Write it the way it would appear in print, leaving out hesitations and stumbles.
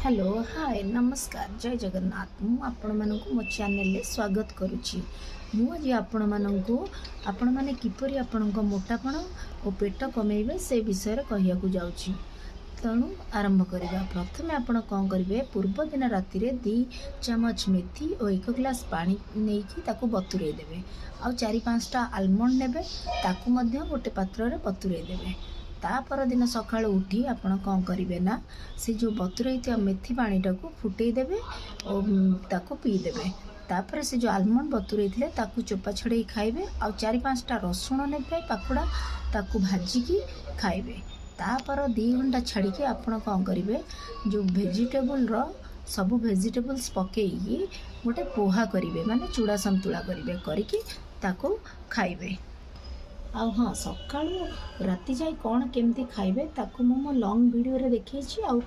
Hello, ହାଏ, ନମସ୍କାର, ଜୟ ଜଗନ୍ନାଥ। ମୁଁ ଆପଣମାନଙ୍କୁ ମୋ ଚ୍ୟାନେଲରେ ସ୍ୱାଗତ କରୁଛି। ମୁଁ ଆଜି ଆପଣମାନଙ୍କୁ ଆପଣମାନେ କିପରି ଆପଣଙ୍କ ମୋଟାପଣ ଓ ପେଟ କମେଇବେ, ସେ ବିଷୟରେ କହିବାକୁ ଯାଉଛି। ତେଣୁ ଆରମ୍ଭ କରିବା। ପ୍ରଥମେ ଆପଣ କ'ଣ କରିବେ? ପୂର୍ବଦିନ ରାତିରେ 2 ଚାମଚ ମେଥି ଓ 1 ଗ୍ଲାସ୍ ପାଣି ନେଇକି ତାକୁ ବତୁରେଇ ଦେବେ। ଆଉ 4-5ଟା ଆଲମଣ୍ଡ ନେବେ, ତାକୁ ମଧ୍ୟ ଗୋଟେ ପାତ୍ରରେ ବତୁରେଇ ଦେବେ। ତା ପରଦିନ ସକାଳୁ ଉଠି ଆପଣ କ'ଣ କରିବେ ନା, ସେ ଯେଉଁ ବତୁରେଇଥିବା ମେଥି ପାଣିଟାକୁ ଫୁଟେଇ ଦେବେ ଓ ତାକୁ ପିଇଦେବେ। ତାପରେ ସେ ଯେଉଁ ଆଲମଣ୍ଡ ବତୁରେଇଥିଲେ, ତାକୁ ଚୋପା ଛଡ଼େଇ ଖାଇବେ। ଆଉ 4-5ଟା ରସୁଣ ନେବେ ପାଖୁଡ଼ା, ତାକୁ ଭାଜିକି ଖାଇବେ। ତାପର 2 ଘଣ୍ଟା ଛାଡ଼ିକି ଆପଣ କ'ଣ କରିବେ? ଯେଉଁ ଭେଜିଟେବୁଲର ସବୁ ଭେଜିଟେବୁଲ୍ସ ପକେଇକି ଗୋଟେ ପୋହା କରିବେ, ମାନେ ଚୂଡ଼ା ସନ୍ତୁଳା କରିବେ, କରିକି ତାକୁ ଖାଇବେ। ଆଉ ହଁ, ସକାଳୁ ରାତି ଯାଏ କ'ଣ କେମିତି ଖାଇବେ, ତାକୁ ମୁଁ ମୋ ଲଙ୍ଗ୍ ଭିଡ଼ିଓରେ ଦେଖେଇଛି। ଆଉ